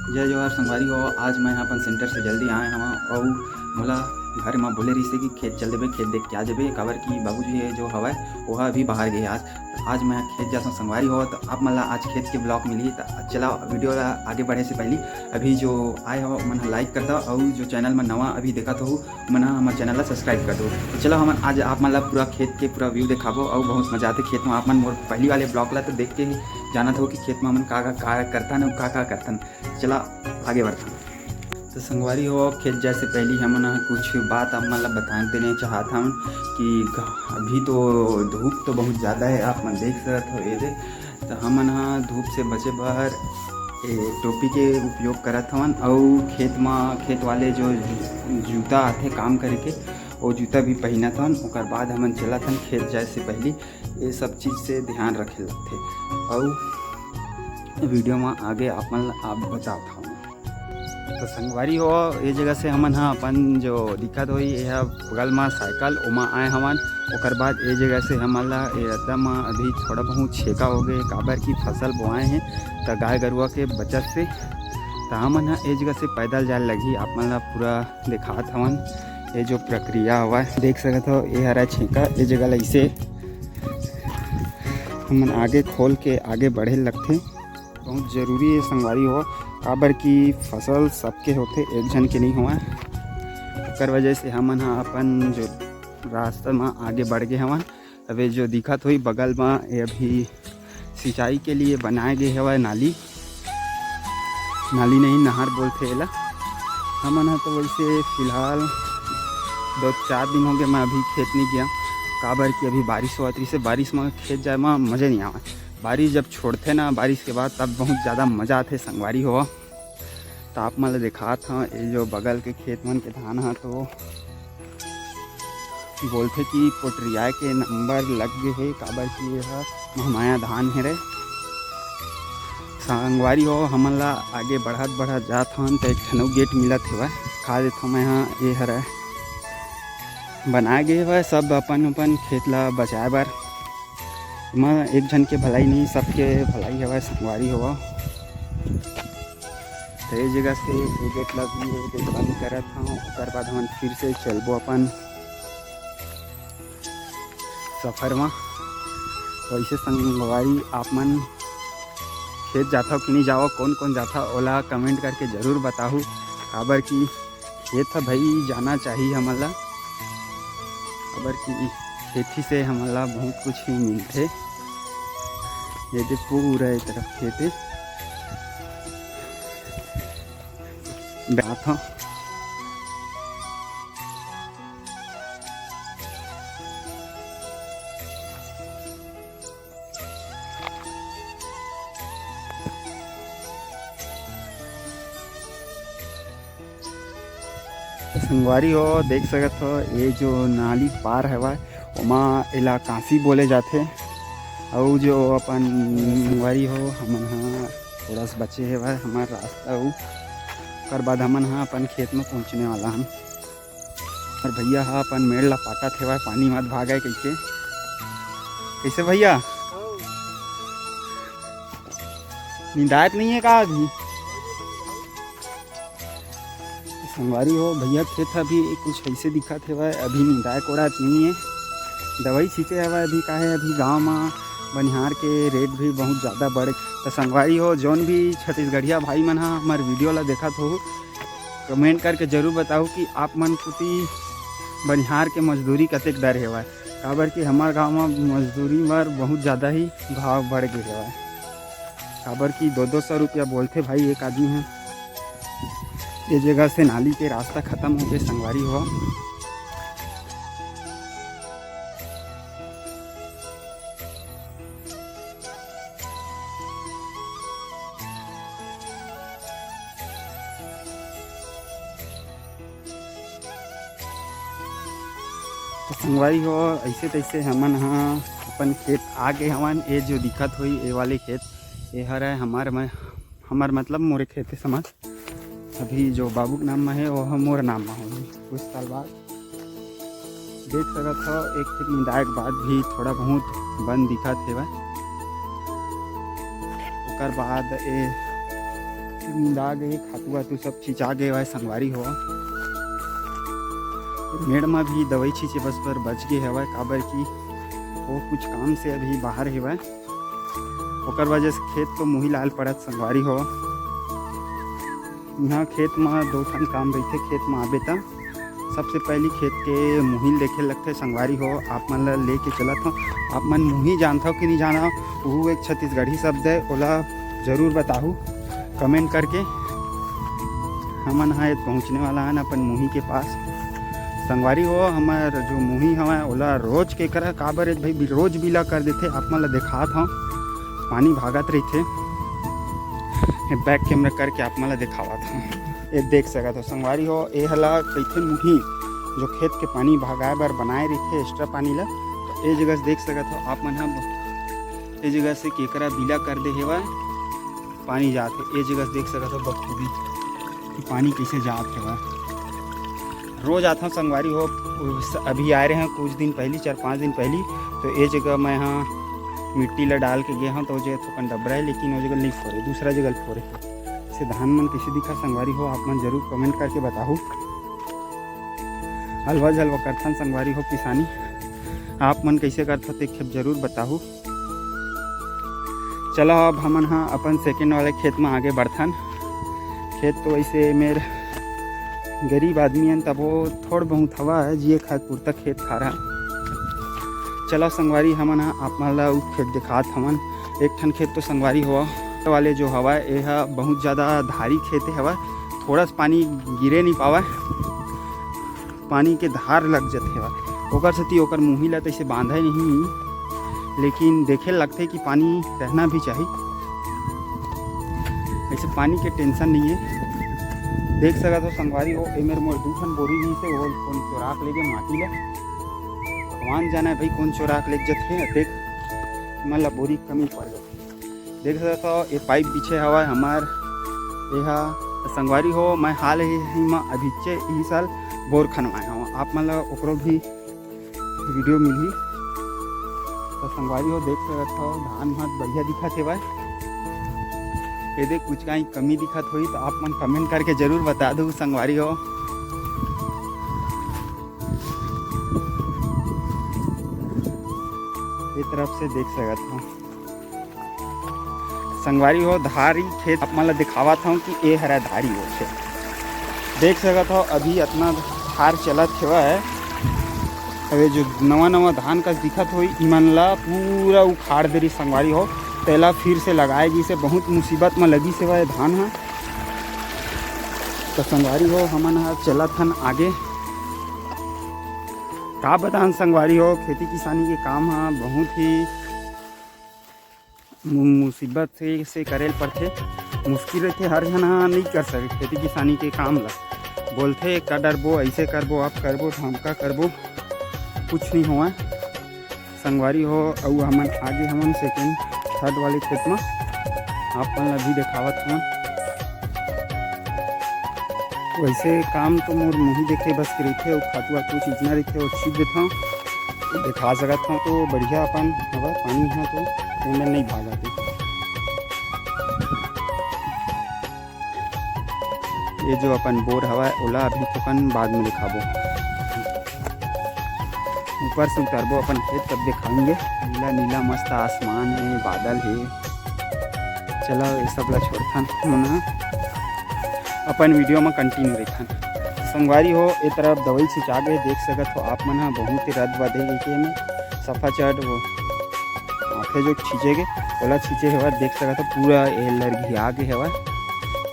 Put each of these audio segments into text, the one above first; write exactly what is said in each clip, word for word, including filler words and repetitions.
जय जोहार संगवारी हो, आज मैं ह अपन सेंटर से जल्दी आए हवं अउ मोला घर म बोले रहिसे कि खेत चल देबे, खेत देख के आ जाबे, काबर कि बाबूजी हे जो हवय, ओहा अभी बाहर गे हे आज। त आज मैं खेत जाथंव संगवारी हो, त आप मन ला आज खेत के ब्लॉग मिलही। त चला वीडियो ला आगे बढ़े से पहली अभी जो आए हो मन ह लाइक कर दव, अउ जो चैनल म नवा अभी देखत हो मन ह हमर चैनल ला सब्सक्राइब कर दो। त चलो हमन आज आप मन ला पूरा खेत के पूरा व्यू देखाबो, अउ बहुत मजा आथे खेत म। आप मन मोर पहली वाले ब्लॉग ला तो देख के ही जानत हो कि खेत म हमन का का, का करथन अउ का का करथन। चला आगे बढ़थन। तो संगवारी हो, खेत जाए से पहली हमन ह कुछ बात आप मन ला बता देने चाहत हन कि घ-, अभी तो धूप तो बहुत ज़्यादा है, आप मन देख सकत हो ये दे। तो हमन ह धूप से बचे बर ए टोपी के उपयोग करत हवन, अउ खेत म, खेत वाले जो जूता आथे काम करे के, वो जूता भी पहिनत हवन। ओकर बाद हमन चलत हन खेत जाए से पहली, ये सब चीज़ से ध्यान रखे लगथे। अउ वीडियो म आगे आप मन ला आप बतावत हवन। तो संगवारी हो, ये जगह से हमन ह अपन जो दिखत होही, ये ह बगल म साइकिल, ओमा आए हवन। ओकर बाद ये जगह से हमन ला ये रद्दा म अभी थोड़ा बहुत छेका हो गए, काबर कि फसल बोआए हे, त गाय गरुआ के बचत से, त हमन ह ये जगह से पैदल जाए लगही। आप मन ला पूरा दिखात हवन, ये जो प्रक्रिया हवय, देख सकत हो, ये हरा छेका, ये जगह ला इसे हमन आगे खोल के आगे बढ़े लगथे। बहुत जरूरी है संगवारी हो, काबर कि फसल सबके होथे, एक झन के नहीं होवय। ओकर वजह से हमन ह अपन जो रास्ता म आगे बढ़ गे हवन। अबे जो दिखत होही बगल म, ये अभी सिंचाई के लिए बनाए गे हवय नाली, नाली नहीं, नहर बोलथे एला। हमन ह तो वैसे फिलहाल दो चार दिन हो गए, मैं अभी खेत नहीं गया, काबर कि अभी बारिश होवत रहिसे, बारिश म खेत जाए म मजा नहीं आवय। बारिश जब छोड़थे ना, बारिश के बाद, तब बहुत ज़्यादा मजा आथे संगवारी हो। त आप मन ल देखात हव, ये जो बगल के खेत मन के धान ह तो बोलथे कि पोटरिया के नंबर लग गे हे, काबर कि ये ह महमाया धान हरे। संगवारी हो, हमन ला आगे बढ़त बढ़त जात हवन त एक ठन अउ गेट मिलत हेवय, खा देथव मैं ह, ये हरय बनाए गे हवय सब अपन अपन खेत ला बचाए बर। एमा एक झन के भलाई नहीं, सबके भलाई हवय संगवारी हो। तो ये जगह से ये गेट ला भी ये देख बंद करत हव, ओकर बाद हमन फिर से चलबो अपन सफर म। वैसे संगवारी आप मन खेत जाथव कि नहीं जावव, कौन कौन जाथव ओला कमेंट करके जरूर बताहू, काबर कि खेत ह भाई जाना चाहिए हमन ला, काबर कि खेती से हमन ला बहुत कुछ ही मिलथे। ये दे पूरा ये तरफ खेत हे। बात ह। संगवारी हो, देख सकत हो, ये जो नाली पार हवय, ओमा एला कांसी बोले जाथे। अउ जो अपन संगवारी हो, हमन ह थोड़ा सा बचे हवय हमर रास्ता, अउ ओकर बाद हमन ह अपन खेत में पहुँचने वाला हन। और भैया ह अपन मेड़ ला पाटत हेवय, पानी मत भागय कहिके। कैसे भैया? निंदायत नहीं है का अभी? संगवारी हो, भैया खेत अभी कुछ ऐसे दिखत हेवय, अभी निंदाय कोड़ात नहीं है, दवाई छींचे हवय अभी, काहे अभी गांव म बनिहार के रेट भी बहुत ज़्यादा बढ़े। तो संगवारी हो, जौन भी छत्तीसगढ़िया भाई मन ह हमर वीडियो ला देखत हो, कमेंट करके जरूर बताओ कि आप मन कोती बनिहार के मजदूरी कतेक दर हेवय, काबर कि हमर गांव म मजदूरी बर बहुत ज़्यादा ही भाव बढ़ गे हेवय, काबर कि दो दो सौ रुपया बोलथे भाई एक आदमी ह। ये जगह से नाली के रास्ता खत्म हो गए संगवारी हो। तो संगवारी हो, ऐसे तैसे हमन ह अपन खेत आ गए हवन। ये जो दिखत होई, ये वाले खेत, ये हरे हमार, मैं, हमार मतलब मोरे खेत के समझ। अभी जो बाबू के नाम में है, वो ह मोर नाम में होही कुछ साल बाद। देख सकत हो, एक खेत निंदाए के बाद भी थोड़ा बहुत बन दिखत हेवय। ओकर बाद ए निंदा गे, खातू वातू सब छिंचा गे हवय संगवारी हो। मेड़ म भी दवई छिंचे बस पर बच गे हवय, काबर कि वो कुछ काम से अभी बाहर हवय, ओकर वजह से खेत तो मुही लाल पड़त संगवारी हो। इहाँ खेत म दो ठन काम रहिथे, खेत म आबे त सबसे पहली खेत के मुही ल देखे लगथे संगवारी हो। आप मन ला लेके चलत हव, आप मन मुही जानथव कि नहीं जानव, वो एक छत्तीसगढ़ी शब्द है, ओला जरूर बताहू कमेंट करके। हमन हा पहुँचने वाला हन अपन मुही के पास। संगवारी हो, हमर जो मुही हवय ओला रोज के करा काबर ए भाई बि-, रोज बिला कर देथे। आप मन ला देखात हव, पानी भागत रहिथे। ये बैक कैमरा करके आप मन ला देखावत हव। ये देख सकत हो संगवारी हो, ए हला कहिथे मुही, जो खेत के पानी भगाए बर बनाए रहिथे एक्स्ट्रा पानी ला। तो ए जगह से देख सकत हो आप मन ह, ए जगह से केकरा बिला कर दे हेवय, पानी जात हे। ए जगह से देख सकत हो बखूबी कि पानी कैसे जात हेवय। रोज आथव संगवारी हो, उस-, अभी आए रहे हैं कुछ दिन पहली, चार पाँच दिन पहली, तो ए जगह मैं हाँ मिट्टी ला डाल के गे हूँ, तो ओ जगह थोकन डबरा है, लेकिन ओ जगह नहीं फोरे, दूसरा जगह फोरे। से धान मन कैसे दिखा संगवारी हो, आप मन जरूर कमेंट करके बताहू। हलवा झलवा करथन संगवारी हो किसानी, आप मन कैसे करथो ते खेप जरूर बताहू। चलो अब हमन हा अपन सेकंड वाले खेत में आगे बढ़थन। खेत तो वैसे मेर गरीब आदमी हन, तबो थोड़ बहुत हवा है, जिए खाए पुरता खेत खार है। चलो संगवारी, हमन हा आप मन ला उ खेत दिखात हमन। एक ठन खेत तो संगवारी हो वाले जो हवा, ए हा बहुत ज़्यादा धारी खेत हवा, थोड़ा सा पानी गिरे नहीं पावा, पानी के धार लग जथे हवा, ओकर सेती ओकर मुही ला तैसे बांधे नहीं, लेकिन देखे लगथे कि पानी रहना भी चाहिए। ऐसे पानी के टेंशन नहीं है। देख सकत हो संगवारी हो, एमेर मोर दू ठन बोरी भी से, वो कोन चोरा के लेगे माटी ला। भगवान जाने भाई कोन चोरा के लेग जथे। देख, मन ला बोरी कमी पड़ गई। देख सकत हो, ये पाइप बिछे हवय हमार, ये हा संगवारी हो, मैं हाल ही, ही में अभिच्चे इही साल बोर खनवाए हवं। आप मन ला ओकरो भी वीडियो मिलही। तो संगवारी हो, देख सकत हो, धान ह बढ़िया दिखत हेवय। ये देख, कुछ कहीं कमी दिखत होही तो आप मन कमेंट करके जरूर बता दो संगवारी हो। ये तरफ से देख सकत हो संगवारी हो, धारी खेत आप मन ला दिखावत हूँ कि ए हरा धारी हो खेत। देख सकत हो, अभी अतना धार चलत हेवय। अबे जो नवा नवा धान कस दिखत होई, इमन ला पूरा उखाड़ दे रही संगवारी हो। तेला फिर से लगाए गिसे, बहुत मुसीबत में लगी से वह धान ह। तो संगवारी हो, हमन ह चलत हन आगे। का बतान संगवारी हो, खेती किसानी के काम ह बहुत ही मु-, मुसीबत से, से करे ल पड़थे। मुश्किल रहिथे, हर झन ह नइ कर सके खेती किसानी के काम ल। बोलथे, "का डरबो, ऐसे करबो, आप करबो, तो हम का करबो?" कुछ नहीं होवय। संगवारी हो, अउ हमन आगे हमन सेकंड, थर्ड वाले खेत म आप मन ला भी देखावत हवन। वैसे काम तो मोर मुही देखे बस के रहिथे, अउ खातू वातू चीजना रहिथे, अउ छींच देथंव, देखा सकत हव। तो बढ़िया अपन हवय, पानी ह तो एमे नइ भागत हे। ये जो अपन बोर हवय, ओला अभी थोकन बाद में दिखाबो। ऊपर से उतरबो अपन खेत, तब दिखाएंगे। नीला नीला मस्त आसमान हे, बादल हे। चलो, ये सब ला छोड़थन, हमन अपन वीडियो में कंटिन्यू रहिथन। संगवारी हो, ए तरफ दवाई छिंचा गे, देख सकत हो आप मन ह, बहुत ही रद बदे के में सफा चढ़ वो आथे जो छींचे के, ओला छींचे हेवय, देख सकत हो पूरा ए लरघिया गे हेवय।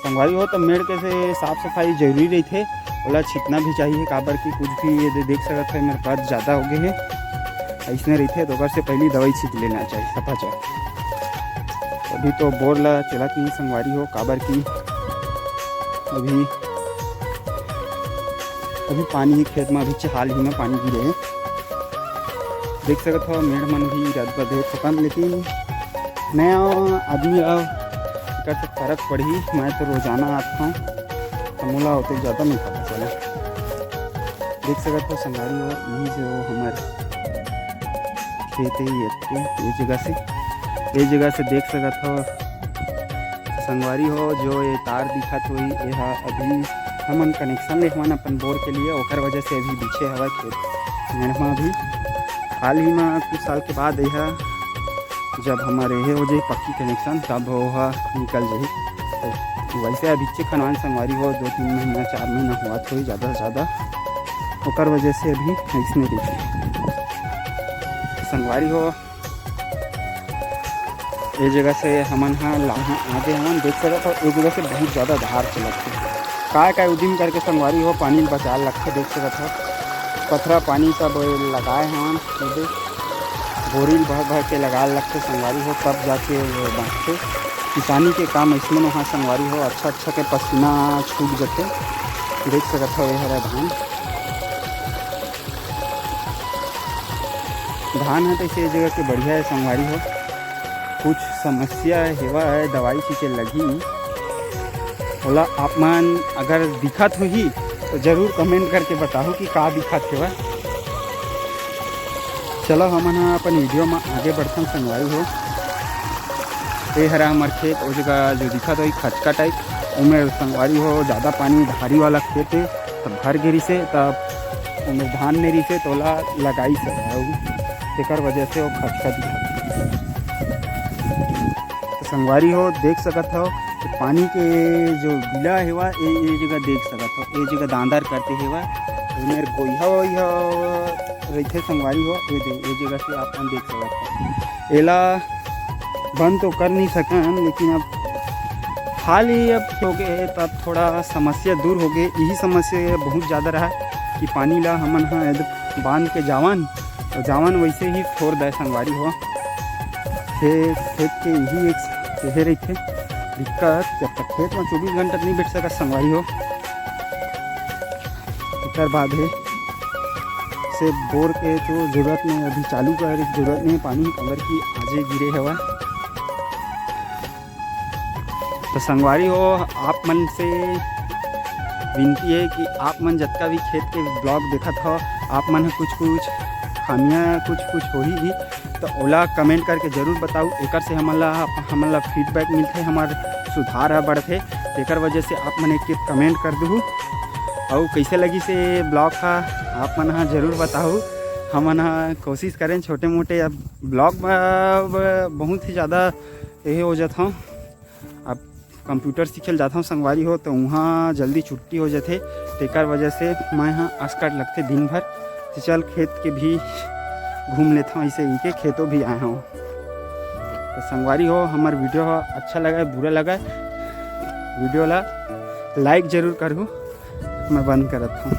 संगवारी हो, त मेड़ के से साफ सफाई जरूरी रहिथे, ओला छींचना भी चाहिए, काबर कि कुछ भी ये दे-, देख सकत हो, मेरे पास ज़्यादा हो गए हे, अइसने रहिथे, तो ओकर से पहली दवाई छींच लेना चाहिए, सफा चढ़। अभी तो बोर ला चलत नहीं संगवारी हो, काबर कि अभी, अभी पानी ही खेत में, अभी हाल ही में पानी गिरे हे। देख सकत हो, मेड़ मन भी रद बदे थोकन, लेकिन नया आदमी अउ एकर से फर्क पड़ही। मैं तो रोजाना आत हूँ, तो मोला ओते ज़्यादा नहीं पता चला। देख सकत हो संगवारी हो, ये जो हमर खेत हे, ये, ये जगह से, ये जगह से देख सकत हो, संगवारी हो, जो ये तार दिखत होही, ये ह अभी हमन कनेक्शन ले हवन अपन बोर के लिए, ओकर वजह से अभी बिछे हवय खेत मेड़ म। अभी हाल ही म कुछ साल के बाद ये ह जब हमर ये हो जाही पक्की कनेक्शन, तब वो ह निकल जाही। तो वैसे अभी चे खनवान संगवारी हो, दो तीन महीना, चार महीना होवत होही ज़्यादा से ज़्यादा, ओकर वजह से अभी अइसने रहिथे। संगवारी हो, ये जगह से हमन ह लाहा आगे हमन देख सकत हव, ये जगह से बहुत ज़्यादा धार चलत हे। काय काय उदिम करके संगवारी हो, पानी ल बचाए लगथे। देख सकत हव, पथरा पानी सब लगाए हवन, ये दे बोरी ल भर भर के लगाए लगथे संगवारी हो, तब जाके ये बाँचथे। किसानी के काम अइसने म ह संगवारी हो, अच्छा अच्छा के पसीना छूट जथे। देख सकत हव, ये हरा धान, धान ह तइसे ये जगह के बढ़िया हे संगवारी हो। कुछ समस्या हेवय, दवाई छिंचे लगही, ओला आप मन अगर दिखत होही तो जरूर कमेंट करके बताहू कि का दिखत हेवय। चलो हमन ह अपन वीडियो म आगे बढ़थन संगवारी हो। ये हरा हमर खेत, ओ जगह जो दिखत होही खचका टाइप, ओमे संगवारी हो ज़्यादा पानी, भारी वाला खेत हे, तब भर गे रिसे, तब ओमे धान नइ रिसे, तोला लगाइस हे, अउ तेकर वजह से वो खचका दिखत हे। तो संगवारी हो, देख सकत हव कि पानी के जो बिला हेवा, ए, ए जगह देख सकत हव, ए जगह दांदर करते हेवा, एमेर गोइहा वोइहा रहिथे संगवारी हो, ए दे, ए जगह से आप मन देख सकत हव। एला बंद तो कर नहीं सकन, लेकिन अब हाल ही अब हो गए, तो अब थोड़ा समस्या दूर हो गए। यही समस्या बहुत ज़्यादा रहा कि पानी ला हमन ह एदे बांध के जावन, तो जावन वैसे ही फोर दे संगवारी हो। खेत, खेत के यही एक यही रहिथे दिक्कत, जब तक खेत में चौबीस घंटा नहीं बैठ सकत संगवारी हो। एकर बाद हे से बोर के तो जरूरत नहीं, अभी चालू करे के जरूरत नहीं, पानी काबर कि आजे गिरे हवा। तो संगवारी हो, आप मन से विनती हे कि आप मन जतका भी खेत के vlog देखत हो, आप मन ह कुछ कुछ खामियां कुछ कुछ होही भी, तो ओला comment करके जरूर बताऊ। एकर से हमन ला, हमन ला feedback मिलथे, हमर सुधार ह बढ़थे। तेकर वजह से आप मन एक comment कर दूहू। अउ कैसे लगिस हे vlog ह, आप मन ह जरूर बताहू। हमन ह कोशिश करें छोटे मोटे, अब vlog म अब बहुत ही ज़्यादा ये हो जात हूँ। अब computer सीखे ल जात हूँ संगवारी हो, तो उहाँ जल्दी छुट्टी हो जाथे, तेकर वजह से मैं ह असकट लगथे दिन भर। तो चल खेत के भी घूम लेत हूँ, ऐसे इनके खेतों भी आए हूँ। तो संगवारी हो, हमर video ह अच्छा लगा, बुरा लगा, video ला like जरूर करहू। मैं बंद करत हूँ।